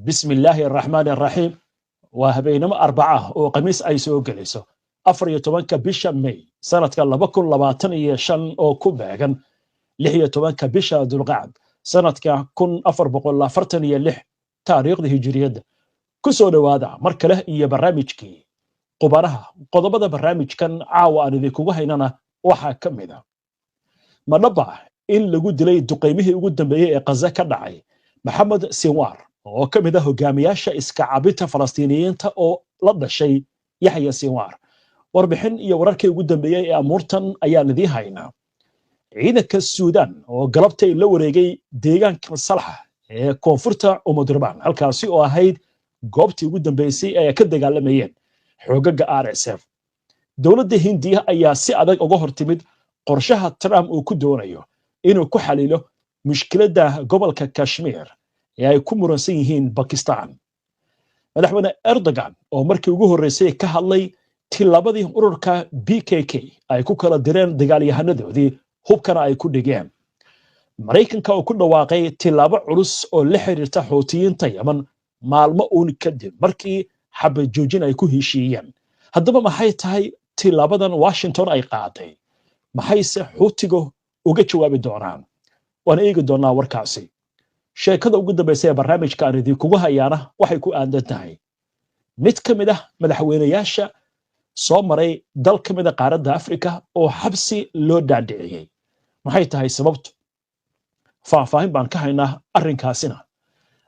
Bismi illaahi araxmaani araxiim. Waa habeenimo Arbaca ah oo Khamiis ay soo gelayso, 14-ka bisha May sanadka 2025, oo ku beegan 16-ka bisha Dulqacd sanadka 1446 taariikhda Hijiriyadda. Ku soo dhowaada mar kale iyo barnaamijkii Qubanaha. Qodobada barnaamijkan caawa aan idinkugu haynana waxaa ka mid a: ma dhaba in lagu dilay duqaymihii ugu dambeeyey ee Qaza ka dhacay Maxamed Sinwar, oo ka mid ah hogaamiyaasha iska cabinta Falastiiniyiinta oo la dhashay Yaxya Sinwar? Warbixin iyo wararkii ugu dambeeyey ee amuurtan ayaan idiin haynaa. Ciidanka Suudaan oo galabtay la wareegay deegaanka Salxa ee koonfurta Umudurban, halkaasi oo ahayd goobtii ugu dambeysay ee ay ka dagaalamayeen xoogaga RSF. Dowladda Hindiya ayaa si adag uga hortimid qorshaha Trump uu ku doonayo inuu ku xalilo mushkiladda gobolka Kashmir ee ay ku muransan yihiin Bakistan. Madaxweyne Erdogan oo markii ugu horreysay ka hadlay tillaabadii ururka PKK ay ku kala direen dagaalyahanadoodii, hubkana ay ku dhigeen. Maraykanka oo ku dhawaaqay tillaabo culus oo la xiriirta Xuutiyiinta Yeman, maalmo uun kadib markii xabad joojin ay ku heshiiyeen. Haddaba maxay tahay tilaabadan Washington ay qaaday? Maxayse Xuutiga uga jawaabi doonaan? Waan eegi doonaa warkaasi. Sheekada ugu dambaysa ee barnaamijka aan idinkugu hayaana waxay ku aadan tahay mid ka mid ah madaxweynayaasha soo maray dal ka mid a qaaradda Afrika oo xabsi loo dhaadhiciyey. Maxay tahay sababtu? Faahfaahin baan ka haynaa arrinkaasina.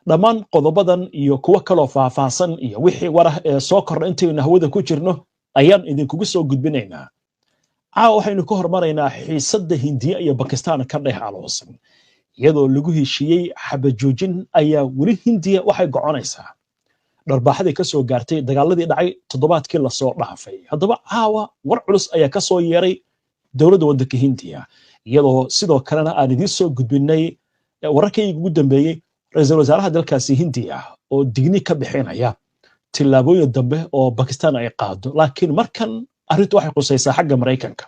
Dhammaan qodobadan iyo kuwo kaloo faahfaahsan iyo wixii warah ee soo kordha intaynu hawada ku jirno ayaan idinkugu soo gudbinaynaa. Caawa waxaynu ka hormaraynaa xiisadda Hindiya iyo Bakistan ka dhex aloosan. Iyadoo lagu heshiiyey xabajoojin ayaa weli Hindiya waxay goconaysaa dharbaaxadii ka soo gaartay dagaaladii dhacay toddobaadkii lasoo dhaafay. Haddaba caawa war culus ayaa ka soo yeeray dowladda waddanka Hindiya, iyadoo sidoo kalena aan idiin soo gudbinay wararkayga ugu dambeeyey ra-iisul wasaaraha dalkaasi Hindiya oo digni ka bixinaya tillaabooyin dambe oo Bakistan ay qaado. Laakiin markan arrintu waxay khusaysaa xagga Maraykanka.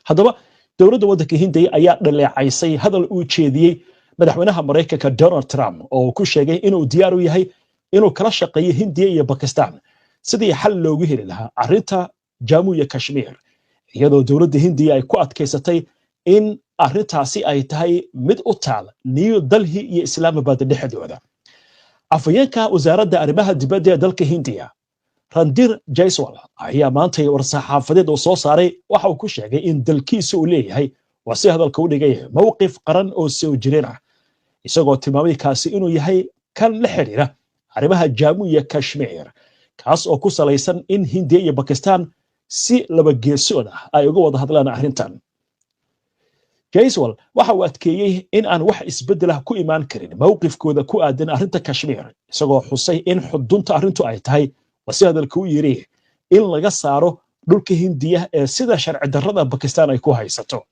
Haddaba dowladda waddanka Hindiya ayaa dhaleecaysay hadal uu jeediyey madaxweynaha Maraykanka Donald Trump, oo uu ku sheegay inuu diyaar u yahay inuu kala shaqeeyo Hindiya iyo Bakistan sidii xal loogu heli lahaa arrinta Jamu iyo Kashmir, iyadoo dowladda Hindiya ay ku adkaysatay in arrintaasi ay tahay mid u taal New Delhi iyo Islaamabad dhexdooda. Afhayeenka wasaaradda arrimaha dibadda ee dalka Hindiya, Randhir Jaiswal, ayaa maantay war-saxaafadeed uu soo saaray waxa uu ku sheegay in dalkiisa uu leeyahay, waa si hadalka u dhigay, mowqif qaran oo soo jireen ah, isagoo tilmaamay kaasi inuu yahay kan la xiriira arrimaha Jaamu iyo Kashmir, kaas oo ku salaysan in Hindiya iyo Bakistan si laba geesood ah ay uga wada hadlaan arrintan. Jaiswal waxa uu adkeeyey in aan wax isbeddelah ku imaan karin mowqifkooda ku aadan arrinta Kashmir, isagoo xusay in xudunta arrintu ay tahay, waa si hadalka u yiri, in laga saaro dhulka Hindiya ee sida sharci darrada Bakistan ay ku haysato.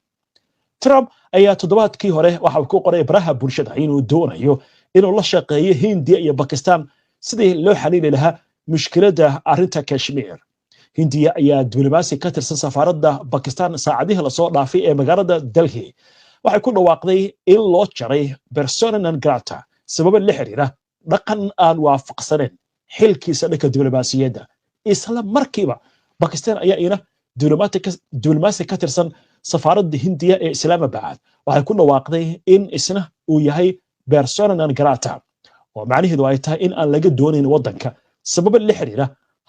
Trump ayaa toddobaadkii hore waxa uu ku qoray baraha bulshada inuu doonayo inuu la shaqeeyo Hindiya iyo Bakistan sidii loo xalili lahaa mushkiladda arrinta Kashmir. Hindiya ayaa diblomaasi ka tirsan safaaradda Bakistan saacadihii lasoo dhaafay ee magaalada Delhi waxay ku dhawaaqday in loo jaray persona non grata sababo la xiriira dhaqan aan waafaqsanayn xilkiisa dhanka diblomaasiyadda. Isla markiiba Bakistan ayaa ina diblomaasi ka tirsan safaaradda Hindiya ee Islaamabad waxay ku dhawaaqday in isna uu yahay persona non grata, oo macnaheedu ay tahay in aan laga doonayn waddanka sababo la xiriira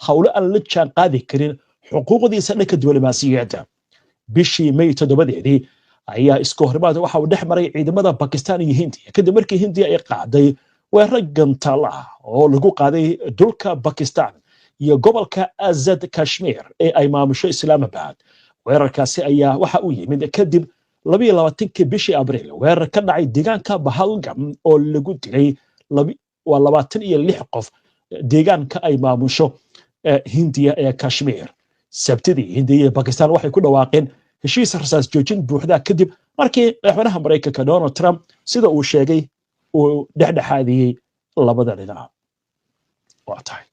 howlo aan la jaan qaadi karin xuquuqdiisa dhanka diblomaasiyadda. Bishii May 7-deedii ayaa isku horimaad waxa uu dhex maray ciidamada Bakistan iyo Hindiya, kadib markii Hindiya ay qaaday weerar gantaal ah oo lagu qaaday dhulka Bakistan iyo gobolka Azad Kashmir ee ay maamusho Islaamabad. Weerarkaasi ayaa waxa uu yimid kadib 22-kii bishii Abriil weerar ka dhacay deegaanka Bahalgam oo lagu dilay waa 26 qof deegaanka ay maamusho Hindiya ee Kashmir. Sabtidii Hindiya iyo Bakistan waxay ku dhawaaqeen heshiis rasaas joojin buuxda, kadib markii madaxweynaha Maraykanka Donald Trump, sida uu sheegay, uu dhexdhexaadiyey labada dhinac. Waa tahay,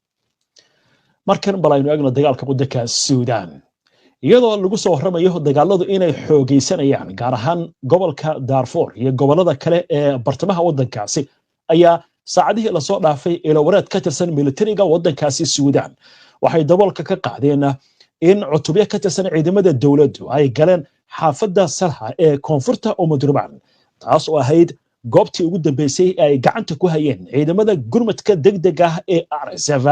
markan bal aynu eegno dagaalka waddanka Suudaan. Iyadoo lagu soo warramayo dagaaladu inay xoogaysanayaan, gaar ahaan gobolka Darfur iyo gobollada kale ee bartamaha waddankaasi, ayaa Saacadihii lasoo dhaafay, ilowareed ka tirsan militariga waddankaasi Suudaan waxay daboolka ka qaadeen in cutubyo ka tirsan ciidamada dowladdu ay galeen xaafadda Salha ee koonfurta Umudurmaan, taas oo ahayd goobtii ugu dambeysay ee ay gacanta ku hayeen ciidamada gurmadka degdeg ah ee RSF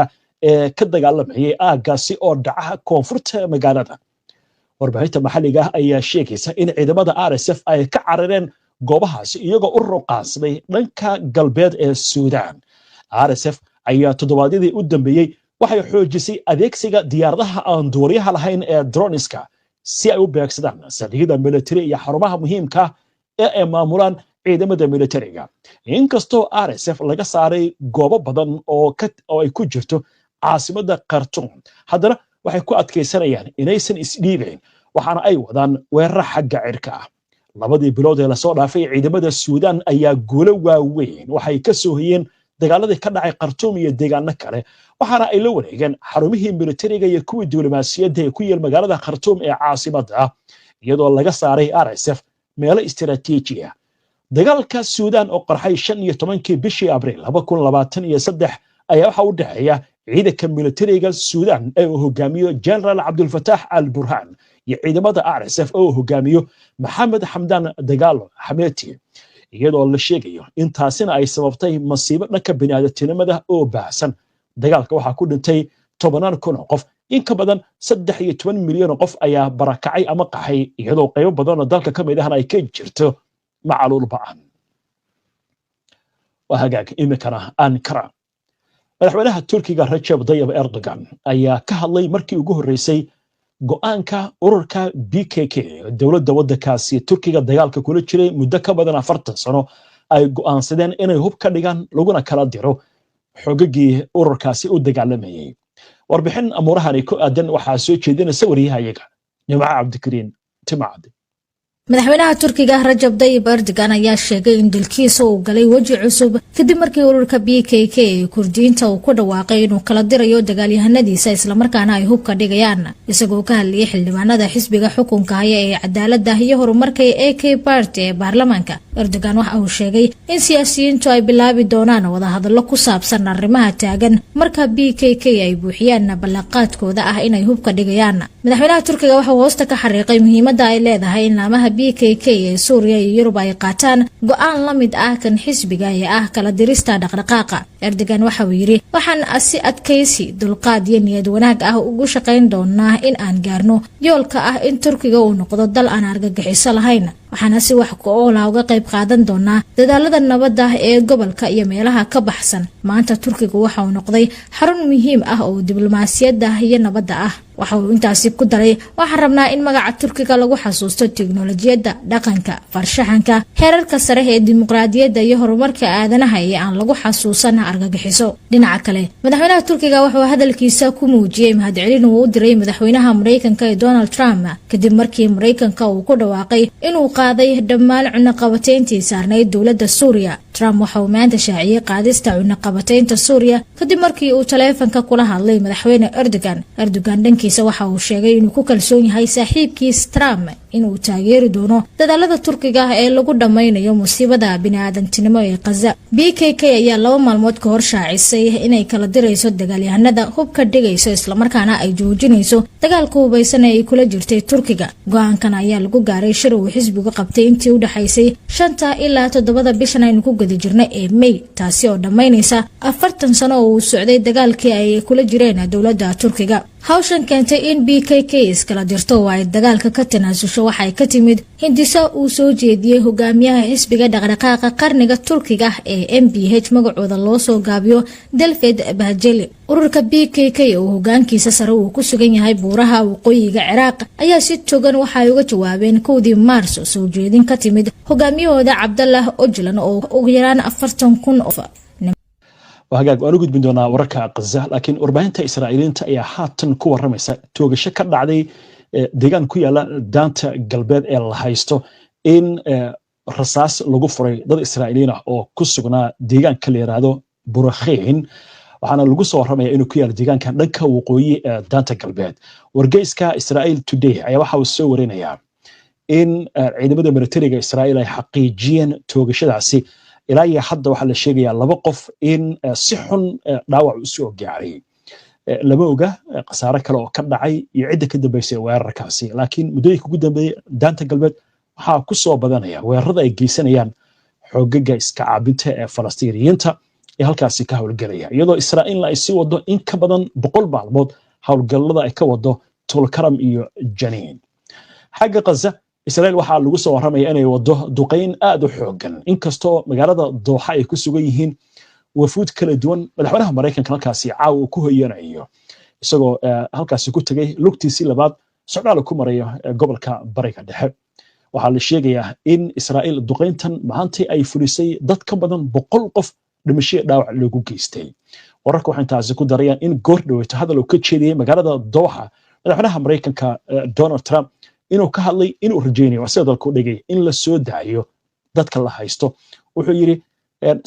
ee ka dagaalamayay aaggaasi oo dhacaha koonfurta magaalada. Warbaahinta maxalliga ah ayaa sheegaysa in ciidamada RSF ay ka carareen goobahaasi, iyagoo u ruqaansamay dhanka galbeed ee Suudaan. RSF ayaa toddobaadyadii u dambeeyey waxay xoojisay adeegsiga diyaaradaha aan duuliyaha lahayn ee drones-ka si ay u beegsadaan saldhigyada militari iyo xarumaha muhiimka ee ay maamulaan ciidamada militariga. Inkastoo RSF laga saaray goobo badan oo ay ku jirto caasimadda Khartuum, haddana waxay ku adkaysanayaan inaysan isdhiibayn, waxaana ay wadaan weeraro xagga cirka ah. 2dii bilood ee lasoo dhaafay, ciidamada Suudaan ayaa guulo waaweyn waxay ka soo hoyeen dagaaladii ka dhacay Khartuum iyo deegaano kale, waxaana ay la wareegeen xarumihii militariga iyo kuwii diblomaasiyadda ee ku yaal magaalada Khartuum ee caasimadda ah, iyadoo laga saaray RSF meelo istiraatiiji ah. Dagaalka Suudaan oo qarxay 15kii bishii Abriil 2023 ayaa waxa u dhexeeya ciidanka militariga Suudaan ee uu hogaamiyo General Cabdulfataax al Burhaan iyo ciidamada RSF oo uu hogaamiyo Maxamed Xamdaan Dagaalo Xameeti, iyadoo la sheegayo in taasina ay sababtay masiibo dhanka bini'aadatinimada oo baahsan. Dagaalka waxaa ku dhintay tobanaan kun oo qof, in ka badan 13 milyan oo qof ayaa barakacay ama qaxay, iyadoo qaybo badan oo dalka ka mid ahna ay ka jirto macaluul ba'an. Waa hagaag, iminkana Ankara. Madaxweynaha Turkiga Rajab Dayib Erdogan ayaa ka hadlay markii ugu horreysay go'aanka ururka PKK, dowladda waddankaasi Turkiga dagaalka kula jiray muddo ka badan 40 sano, ay go'aansadeen inay hub ka dhigaan laguna kala diro xogagii ururkaasi u dagaalamayay. Warbixin amuurahani ku aadan waxaa soo jeedinaysa wariyahayaga Nimco Cabdikariin Timacade. Madaxweynaha Turkiga Rajab Dayib Erdogan ayaa sheegay in dalkiisa uu galay weji cusub kadib markii ururka PKK ee Kurdiyiinta uu ku dhawaaqay inuu kala dirayo dagaalyahanadiisa, islamarkaana ay hubka dhigayaan. Isagoo ka hadlayay xildhibaanada xisbiga xukunka haya ee Cadaalada iyo Horumarka ee AK Party ee baarlamaanka, Erdogan waxa uu sheegay in siyaasiyiintu ay bilaabi doonaan wadahadallo ku saabsan arrimaha taagan marka PKK ay buuxiyaan ballanqaadkooda ah inay hubka dhigayaan. Madaxweynaha Turkiga waxa uu hoosta ka xariiqay muhiimadda ay leedahay in laamaha PKK ee Suuriya iyo Yurub ay qaataan go'aan la mid ah kan xisbiga ee ah kala dirista dhaqdhaqaaqa. Erdogan waxa uu yidhi: "Waxaan si adkaysi, dulqaad iyo niyad wanaag ah ugu shaqayn doonaa in aan gaarno yoolka ah in Turkiga uu noqdo dal aan argagixiso lahayn. Waxaana si wax ku ool ah uga qayb qaadan doonaa dadaalada nabadda ee gobolka iyo meelaha ka baxsan. Maanta Turkiga waxa uu noqday xarun muhiim ah oo diblomaasiyadda iyo nabadda ah." Waxa uu intaasi ku daray: "Waxaan rabnaa in magaca Turkiga lagu xasuusto tiknolojiyadda, dhaqanka, farshaxanka, heerarka sare ee dimuqraadiyadda iyo horumarka aadanaha ee aan lagu xasuusan argagixiso." Dhinaca kale, madaxweynaha Turkiga wuxuu hadalkiisa ku muujiyey mahadcelin uu u diray madaxweynaha Mareykanka ee Donald Trump, kadib markii Mareykanka uu ku dhawaaqay inuu qaaday dhammaan cunaqabateyntii saarnayd dowladda Suuriya. Trump waxa uu maanta shaaciyey qaadista cunaqabateynta Suuriya kadib markii uu taleefanka kula hadlay madaxweyne Erdogan. Erdogan dhankiisa waxa uu sheegay inuu ku kalsoon yahay saaxiibkiis Trump inuu taageeri doono dadaalada Turkiga ee lagu dhammaynayo musiibada biniaadantinimo ee Khaza. PKK ayaa 2 maalmood ka hor shaacisay inay kala dirayso dagaalyahanada, hubka dhigayso, islamarkaana ay joojinayso dagaalka hubaysan ee ay kula jirtay Turkiga. Go'aankan ayaa lagu gaaray shir uu xisbigu qabtay intii u dhexaysay 5ta ilaa 7da bishan aynu ku guda jirno ee May, taasi oo dhammaynaysa 40 sano oo uu socday dagaalkii ay kula jireen dowladda Turkiga. Hawshan keentay in PKK iskala dirto oo ay dagaalka ka tanaasusho waxay ka timid hindiso uu soo jeediyey hogaamiyaha xisbiga Dhaqdhaqaaqa Qarniga Turkiga ee MHP magacooda loo soo gaabiyo, Devlet Bahçeli. Ururka PKK oo hogaankiisa sare uu ku sugan yahay buuraha waqooyiga Ciraaq ayaa si togan waxaay uga jawaabeen 1dii Maarso soo jeedin ka timid hogaamiyahooda Cabdalah Öcalan oo ugu yaraan 40,000. Hagaag, waan u gudbin doonaa wararka Khaza, laakiin warbaahinta Israa'iiliinta ayaa haatan ku warramaysa toogasho ka dhacday deegaan ku yaala Daanta Galbeed ee la haysto, in rasaas lagu furay dad Israa'iiliin ah oo ku sugnaa deegaanka la yiraahdo Burakhiin, waxaana lagu soo warramaya inuu ku yaalo deegaanka dhanka waqooyi ee Daanta Galbeed. Wargeyska Israel Today ayaa waxa uu soo warinayaa in ciidamada militariga Israa'iil ay xaqiijiyeen toogashadaasi. Ilaa iyo hadda waxaa la sheegayaa 2 qof in si xun dhaawac u soo gaaray. Lama oga khasaare kale oo ka dhacay iyo cidda ka dambeysay weerarkaasi, laakiin muddooyinka ugu dambeeyey Daanta Galbeed waxaa ku soo badanaya weerarada ay geysanayaan xoogaga iska caabinta ee Falastiiniyiinta ee halkaasi ka howlgelaya, iyadoo Israa'iilna ay sii wado in ka badan 100 maalmood howlgallada ay ka wado Tulkaram iyo Janiin. Xagga Ghaza, Israa'iil waxaa lagu soo warramaya inay wado duqayn aad u xoogan, inkastoo magaalada Dooxa ay ku sugan yihiin wafuud kala duwan. Madaxweynaha Maraykanka halkaasi caawa uu ku hoyanayo, isagoo halkaasi ku tegay lugtiisii labaad socdaal ku marayo gobolka Bariga Dhexe. Waxaa la sheegayaa in Israa'iil duqayntan maantay ay fulisay dad ka badan 100 qof dhimasho dhaawac loogu geystay. Wararka waxay intaasi ku darayaan in goor dhaweyto hadal uu ka jeediyey magaalada Dooxa madaxweynaha Maraykanka Donald Trump inuu ka hadlay inuu rajaynayo, waa sida dalka u dhigay, in la soo daayo dadka la haysto. Wuxuu yidhi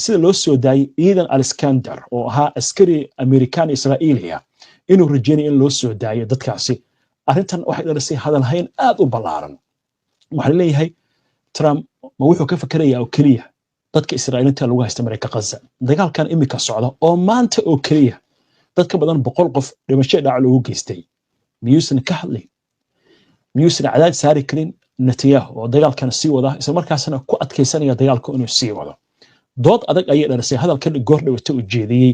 sida loo soo daayey Ethan Alexander oo ahaa askari Amerikaan Israa'iiliya, inuu rajaynayo in loo soo daayo dadkaasi. Arrintan waxay dhalisay hadalhayn aad u ballaaran. Waxaa leeyahay, Trump ma wuxuu ka fakerayaa oo keliya dadka Israa'iiliinta lagu haysta Marayka Ghaza? Dagaalkan imika socda oo maanta oo keliya dad ka badan 100 qof dhimasho dhaac loogu geystay, miyuusan ka hadlayn? Miyuusan cadaad saari karin Netanyahu oo dagaalkan sii wada, isla markaasna ku adkaysanaya dagaalku inuu sii wado? Dood adag ayay dhalisay hadalkan goor dhawata u jeediyey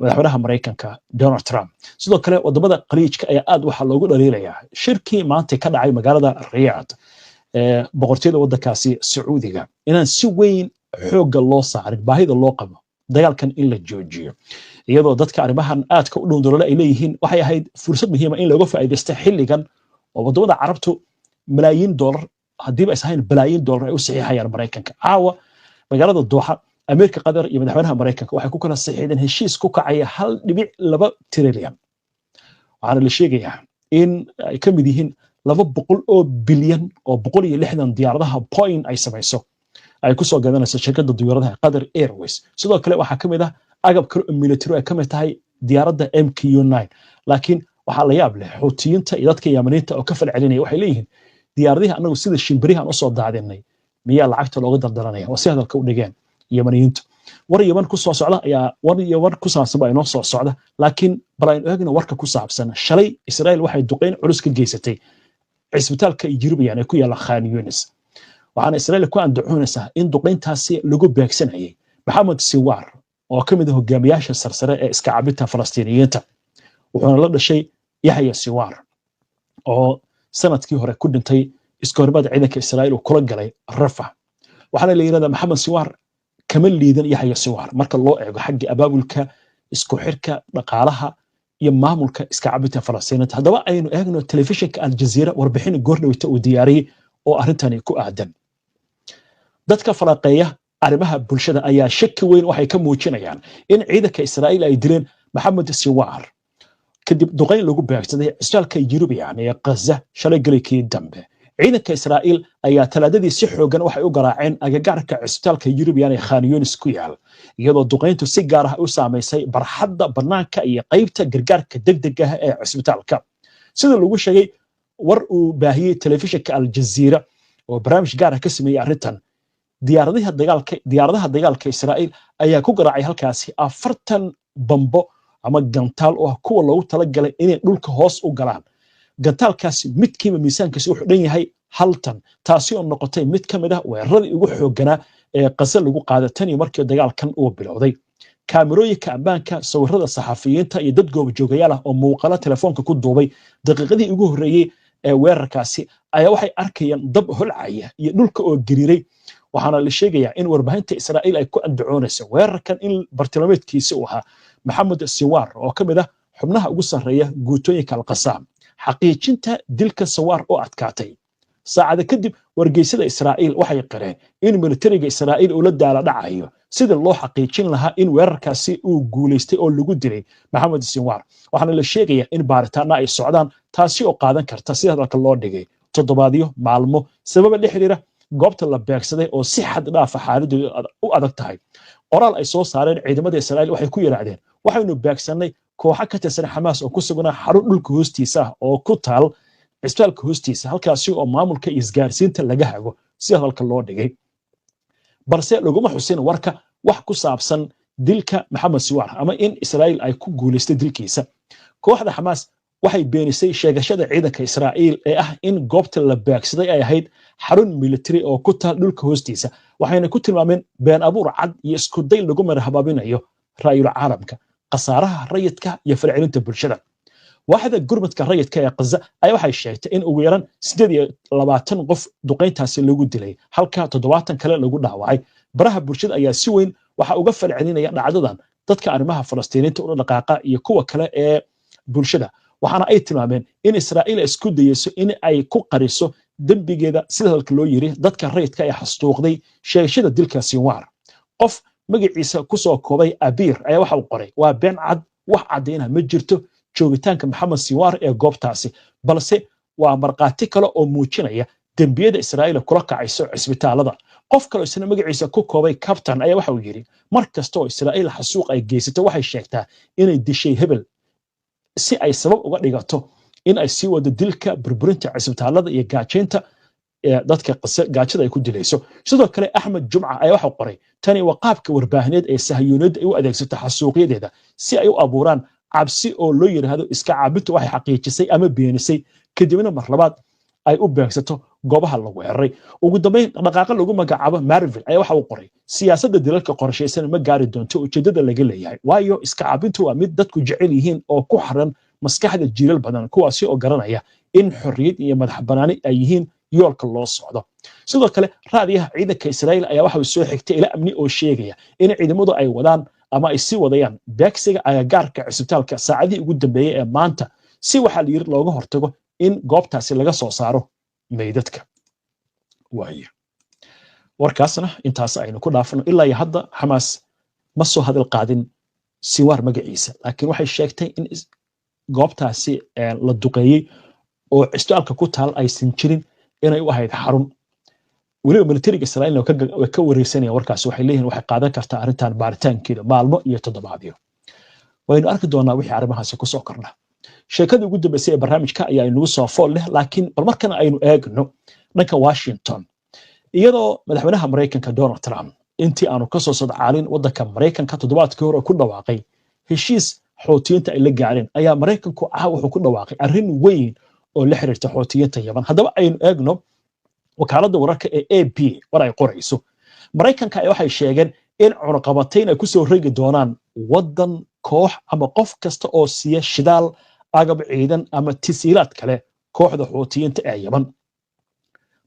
madaxweynaha Maraykanka Donald Trump. Sidoo kale wadamada Khaliijka ayaa aad waxaa loogu dhaliilayaa shirkii maanta ka dhacay magaalada Riyaad ee boqortooyada waddankaasi Sacuudiga inaan si weyn xoogga loo saarin baahida loo qabo dagaalkan in la joojiyo, iyadoo dadka arrimahan aadka u dhowndolole ay leeyihiin waxay ahayd fursad muhiima in looga faa'iidaysta xilligan oo wadamada Carabtu malaayiin dollar, haddiiba is ahayn balaayiin dollar, ay u saxiixayaan Maraykanka. Caawa magaalada Dooxa, amiirka Qatar iyo madaxweynaha Maraykanka waxay ku kala saxiixdeen heshiis ku kacaya 1.2 trilyan. Waxaana la sheegayaa in ay ka mid yihiin 200 oo bilyan oo 160 diyaaradaha Boeing ay samayso ay ku soo gadanayso shirkadda diyaaradaha Qatar Airways. Sidoo kale waxaa ka mid ah agab kale oo military ay ka mid tahay diyaaradda MQ-9. Laakiin waxaa la yaab leh Xuutiyiinta iyo dadka Yamaniinta oo ka falcelinaya. Waxay leeyihiin, diyaaradihii annagu sida shimbirihan usoo daadinay miyaa lacagta looga daldalanaya? Waa si hadalka u dhigeen Yamaniyiintu. War Yaman ku soo socda ayaa, war Yaman ku saabsan baa inoo soo socda, laakiin bal aynu eegno warka ku saabsan shalay Israel waxay duqeyn culus ka geysatay cisbitaalka Jirubiyan ee ku yaalla Khan Yunis. Waxaana Israel ku andacoonaysaa in duqeyntaasi lagu beegsanayay Maxamed Siwaar oo ka mid ah hogaamiyaasha sarsare ee iska cabinta Falastiiniyiinta. Wuxuuna la dhashay Yaxya Siwaar oo sanadkii hore ku dhintay iskahorimaad ciidanka Israa'iil uu kula galay Rafa. Waxaana la yidhahdaa Maxamed Siwaar kama liidan Yaxya Siwaar marka loo eego xagga abaabulka, isku xirka, dhaqaalaha iyo maamulka iska cabinta Falastiiniinta. Haddaba aynu eegno telefishinka Aljaziira warbixin goordhaweyta uu diyaariyey oo arrintani ku aadan. Dadka falaqeeya arrimaha bulshada ayaa shaki weyn waxay ka muujinayaan in ciidanka Israa'iil ay dileen Maxamed Siwaar kadib duqayn lagu beegsaday cisbitaalka Yurubiyan ee Ghaza shalay gelikii dambe. Ciidanka Israa'iil ayaa Talaadadii si xoogan waxay u garaaceen agagaarka cisbitaalka Yurubiyan ee Khan Yunis ku yaal, iyadoo duqayntu si gaar ah u saamaysay barxadda bannaanka iyo qaybta gargaarka degdega ah ee cisbitaalka, sida lagu sheegay war uu baahiyey telefishinka Aljaziira oo barnaamij gaar ah ka sameeyey arrintan. Diyaaradaha dagaalka Israa'iil ayaa ku garaacay halkaasi 40 bambo ama gantaal oo ah kuwa loogu talagalay inay dhulka hoos u galaan. Gantaalkaasi midkiiba miisaankiisa wuxuu dhan yahay 1 tan, taasi oo noqotay mid ka mid ah weeraradii ugu xoogganaa ee Qase lagu qaaday tan iyo markii dagaalkan uu bilowday. Kaamirooyinka ammaanka, sawirada saxafiyiinta iyo dad goobjoogayaal ah oo muuqaalo telefoonka ku duubay daqiiqadii ugu horreeyey ee weerarkaasi ayaa waxay arkayaan dab holcaya iyo dhulka oo gariiray. Waxaana la sheegayaa in warbaahinta Israa'iil ay ku andacoonayso weerarkan in bartilmaameedkiisa uu ahaa Maxamed Siwaar oo ka mid ah xubnaha ugu sarreeya guutooyinka Alqasaam. Xaqiijinta dilka Sawaar oo adkaatay saacada kadib, wargeysyada Israa'iil waxay qireen in militariga Israa'iil uu la daala dhacayo sidii loo xaqiijin lahaa in weerarkaasi uu guulaystay oo lagu dilay Maxamed Sinwaar. Waxaana la sheegayaa in baaritaana ay socdaan, taasi oo qaadan karta, sida hadalka loo dhigay, toddobaadyo, maalmo, sababa la xiriira goobta la beegsaday oo si xad dhaafa xaaladdu u adag tahay. Qoraal ay soo saareen ciidamada Israa'iil waxay ku yidhaahdeen, waxaynu beegsannay kooxo ka tirsan Xamaas oo ku sugnaa xarun dhulka hoostiisa ah oo ku taal cisbitaalka hoostiisa, halkaasi oo maamulka iyo isgaarsiinta laga hago, sida hadalka loo dhigay. Balse laguma xusin warka wax ku saabsan dilka Maxamed Siwaar ama in Israa'iil ay ku guulaystay dilkiisa. Kooxda Xamaas waxay beenisay sheegashada ciidanka Israa'iil ee ah in goobta la beegsaday ay ahayd xarun military oo ku taal dhulka hoostiisa, waxayna ku tilmaameen been abuur cad iyo iskuday lagu marhabaabinayo ra'yul caalamka, khasaaraha rayidka iyo falcelinta bulshada. Waaxda gurmadka rayidka ee Qaza ayaa waxay sheegtay in ugu yaraan 28 qof duqayntaasi lagu dilay, halka 70 kale lagu dhaawacay. Baraha bulshada ayaa si weyn waxa uga falcelinaya dhacdadan dadka arrimaha Falastiiniinta u dhaqaaqa iyo kuwa kale ee bulshada, waxaana ay tilmaameen in Israa'iil isku dayeyso in ay ku qariso dembigeeda, sida hadalka loo yiri, dadka rayidka ee xastuuqday sheegashada dilka Sinwaar. Qof magaciisa ku soo koobay Abiir ayaa waxa uu qoray: "Waa been cad, wax caddayna ma jirto joogitaanka Maxamed Sinwaar ee goobtaasi, balse waa markhaati kale oo muujinaya dembiyada Israa'iil kula kacayso cisbitaalada." Qof kaloo isna magaciisa ku koobay Captain ayaa waxa uu yidhi: "Mar kasta oo Israa'iil xasuuq ay geysato, waxay sheegtaa inay dishay hebel si ay sabab uga dhigato in ay sii wado dilka, burburinta cisbitaalada iyo gaajaynta dadka gaajada ay ku dilayso." Sidoo kale Axmed Jumca ayaa waxa qoray: "Tani waa qaabka warbaahineed ee Sahayuuniyadda ay u adeegsato xasuuqyadeeda si ay u abuuraan cabsi oo loo yidhaahdo iska caabintu waxay xaqiijisay ama beenisay, kadibna mar labaad ay u beegsato goobaha lagu weeraray." Ugu dambayn, dhaqaaqa lagu magacaabo Marvel ayaa waxa uu qoray: "Siyaasadda dilalka qorshaysan ma gaari doonto ujeeddada laga leeyahay, waayo iska caabintu waa mid dadku jecel yihiin oo ku xaran maskaxda jiilal badan, kuwaasi oo garanaya in xorriyad iyo madax banaani ay yihiin yoolka loo socdo." Sidoo kale raadiyaha ciidanka Israa'iil ayaa waxa uu soo xigtay ila amni oo sheegaya in ciidamadu ay wadaan ama ay sii wadayaan beegsiga agagaarka cisbitaalka saacadihii ugu dambeeyey ee maanta, si waxaa la yiri looga hortago in goobtaasi laga soo saaro meydadka. Waaye warkaasna intaas aynu ku dhaafno. Ilaa iyo hadda Xamaas ma soo hadal qaadin Siwaar magaciisa, laakiin waxay sheegtay in goobtaasi la duqeeyey oo cisbitaalka ku taal aysan jirin inay u ahayd xarun. Weliba militariga Israa'iilna way ka wareegsanayaan warkaasi. Waxay leeyihin waxay qaadan kartaa arrintan baaritaankeeda maalmo iyo toddobaadyo. Waynu arki doonaa wixii arrimahaasi kusoo kordha. Sheekadii ugu dambeysay ee barnaamijka ayaa inagu soo fool leh, laakiin bal markana aynu eegno dhanka Washington, iyadoo madaxweynaha Maraykanka Donald Trump intii aanu kasoo sodcaalin waddanka Maraykanka toddobaadkii hore ku dhawaaqay heshiis Xuutiyiinta ay la gaareen, ayaa Maraykanku wuxuu ku dhawaaqay arrin weyn oo la xiriirta Xuutiyiinta Yaman. Haddaba aynu eegno wakaaladda wararka ee AP war ay qorayso. Maraykanka waxay sheegeen in cunaqabatayn ay kusoo rogi doonaan waddan, koox ama qof kasta oo siiya shidaal, agab ciidan ama tasiilaad kale kooxda Xuutiyiinta ee Yaman.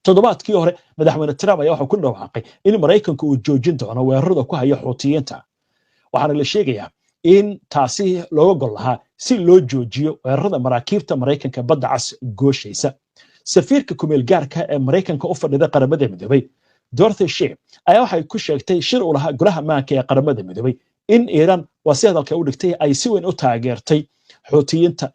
Toddobaadkii hore madaxweyne Trump ayaa waxuu ku dhawaaqay in Maraykanku uu joojin doono weerarada ku haya Xuutiyiinta, waxaana la sheegayaa in taasi looga gol lahaa si loo joojiyo weerarada maraakiibta Maraykanka Badda Cas gooshaysa. Safiirka kumeel gaarka ee Maraykanka u fadhida Qaramada Midoobay, Dorothy Shea, ayaa waxay ku sheegtay shir uu lahaa Golaha Ammaanka ee Qaramada Midoobay in Iiraan, waa si hadalka u dhigtay, ay si weyn u taageertay Xuutiyiinta,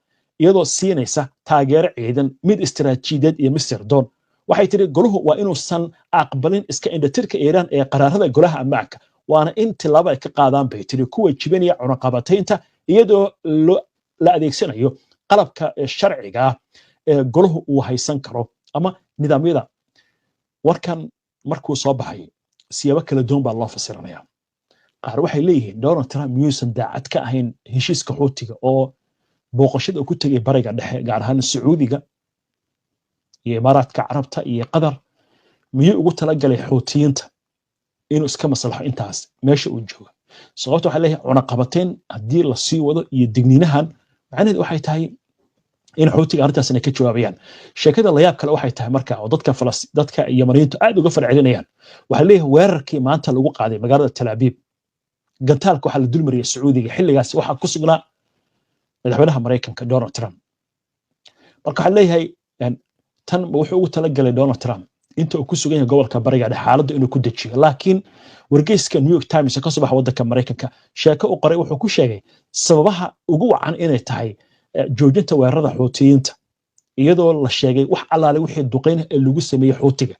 iyadoo siinaysa taageero ciidan, mid istiraatiijiyadeed iyo mid sirdoon. Waxay tidhi goluhu waa inuusan aqbalin iska indhatirka Iiraan ee qaraarada Golaha Ammaanka, waana in tilaabo ay ka qaadaan, bay tiri, kuwa jibinaya cunaqabataynta, iyadoo la adeegsanayo qalabka sharciga ah ee goluhu uu haysan karo ama nidaamyada. Warkan markuu soo baxay siyaabo kala duwan baa loo fasiranaya. Qaar waxay leeyihiin Donald Trump miyuusan daacad ka ahayn heshiiska Xuutiga oo booqashada uu ku tegay Bariga Dhexe, gaar ahaan Sacuudiga iyo Imaaraadka Carabta iyo Qatar, miyuu ugu talagalay Xuutiyiinta inuu iska maslaxo intaas meesha uu joogo? Sababta waxay leeyahay cunaqabateyn haddii la sii wado iyo digniinahan, macnaheedu waxay tahay in Xuutiga arrintaasna ka jawaabayaan. Sheekada layaab kale waxay tahay marka oo dadka Yamaniyiintu aad uga falcelinayaan, waxaa leeyahay weerarkii maanta lagu qaaday magaalada Tel Aviv, gantaalka waxaa la dulmariyay Sacuudiga, xilligaas waxaa ku sugnaa madaxweynaha Maraykanka Donald Trump. Marka waxaa leeyahay tan wuxuu ugu talagalay Donald Trump inta uu ku sugan yahay gobolka Bariga Dhexe xaaladda inuu ku dejiyo. Laakiin wargeyska New York Times ka soo baxa waddanka Maraykanka sheeko u qoray wuxuu ku sheegay sababaha ugu wacan inay tahay joojinta weerarada Xuutiyiinta, iyadoo la sheegay wax allaale wixii duqayn ee lagu sameeyey Xuutiga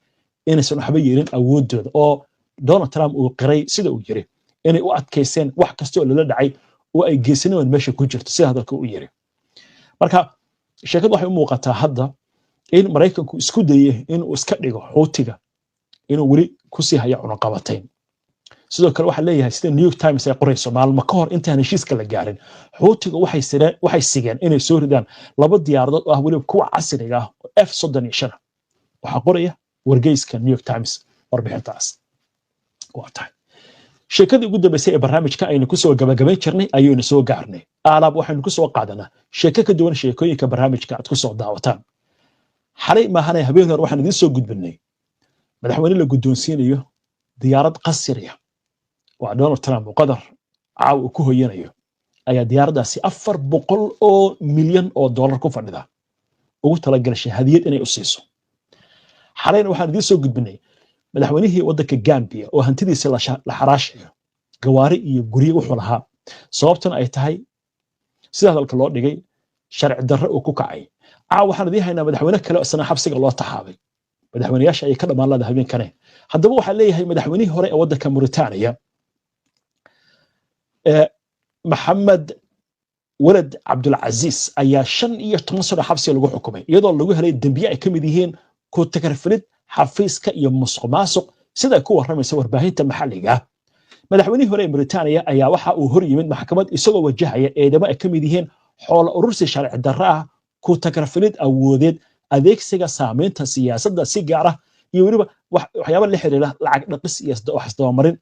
inaysan waxba yeelin awooddooda, oo Donald Trump uu qiray, sida uu yiri, inay u adkayseen wax kasta oo lala dhacay oo ay geesiniman meesha ku jirto, sida hadalka u yiri. Marka sheekadu waxay u muuqataa hadda in Maraykanku isku dayay inuu iska dhigo Xuutiga inuu weli kusii hayo cunaqabatayn. Sidoo kale waxaa leeyahay, sida New York Times ay qorayso, maalmo ka hor intaan heshiiska la gaarin, Xuutiga waxay sigeen inay soo ridaan laba diyaaradood oo ah weliba kuwa casriga ah oo F-35. Waxaa qoraya wargeyska New York Times warbixintaas. Waa tahay, sheekadii ugu dambeysay ee barnaamijka aynu kusoo gabagabayn jirnay ayaynu soo gaarnay. Aalaab waxaynu kusoo qaadanaa sheeko ka duwan sheekooyinka barnaamijka aad kusoo daawataan. Xalay maahane, habeen hore waxaan idiin soo gudbinay madaxweyne la guddoonsiinayo diyaarad qasriya. Waa Donald Trump oo Qatar caawa uu ku hoyanayo ayaa diyaaraddaasi $400 milyan ku fadhida ugu talagashay hadiyad inay u siiso. Xalayna waxaan idiin soo gudbinay madaxweynihii waddanka Gambia oo hantidiisa la xaraashayo, gawaari iyo guryo wuxuu lahaa, sababtana ay tahay, sida hadalka loo dhigay, sharci darre uu ku kacay. Caawa waxaan idiin haynaa madaxweyne kale oo isna xabsiga loo taxaabay. Madaxweyneyaasha ayay ka dhammaan leedahay habeenkane. Haddaba waxaa leeyahay madaxweynihii hore ee waddanka Mauritania, Maxamed Walad Cabdulcaziz, ayaa 15 sano xabsiga lagu xukumay, iyadoo lagu helay dembiye ay ka mid yihiin ku takarfilid xafiiska iyo musuq maasuq, sida ay ku warramaysa warbaahinta maxalliga ah. Madaxweynihii hore ee Mauritania ayaa waxa uu hor yimid maxkamad isagoo wajahaya eedamo ay ka mid yihiin xoolo urursi sharci darro ah, ku takarfilid awoodeed, adeegsiga saameynta siyaasadda si gaar ah, iyo weliba waxyaaba la xiriira lacag dhaqis iyo wax isdabamarin.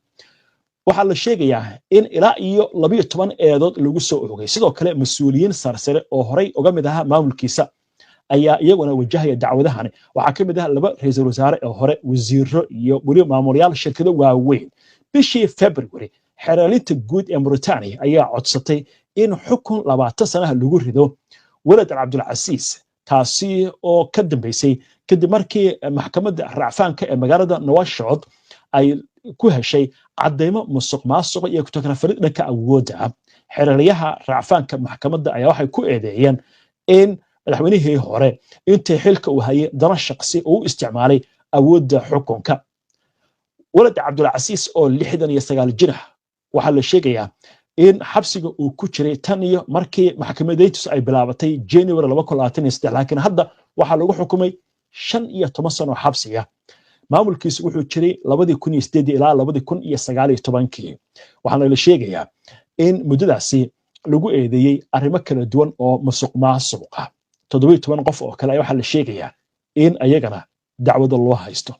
Waxaa la sheegayaa in ilaa iyo 12 eedood lagu soo oogay. Sidoo kale mas-uuliyiin sarsare oo horey uga mid ahaa maamulkiisa ayaa iyaguna wajahaya dacwadahani. Waxaa ka mid ah laba ra'iisul wasaare oo hore, wasiiro iyo weliba maamulayaal shirkado waaweyn. Bishii February, xeeraalinta guud ee Mauritania ayaa codsatay in xukun 20 sanaha lagu rido Walad Cabdulcasiis, taasi oo ka dambeysay kadib markii maxkamadda racfaanka ee magaalada Nouakchott ay ku heshay caddaymo musuq maasuq iyo kutakrafarid dhanka awoodda ah. Xeeralyaha racfaanka maxkamadda ayaa waxay ku eedeeyeen in madaxweynihii hore intii xilka uu hayay dana shaqsi uu u isticmaalay awoodda xukunka. Walad Cabdulcasiis oo 69 jir ah waxaa la sheegayaa in xabsiga uu ku jiray tan iyo markii maxkamadeyntiisu ay bilaabatay January 2023, laakiin hadda waxaa lagu xukumay 15 sano xabsiga. Maamulkiisu wuxuu jiray 2008-dii ilaa 2019-kii, waxaana la sheegayaa in muddadaasi lagu eedeeyey arrimo kala duwan oo musuq maasuq ah. 17 qof oo kale ayaa waxaa la sheegayaa in ayagana dacwado loo haysto.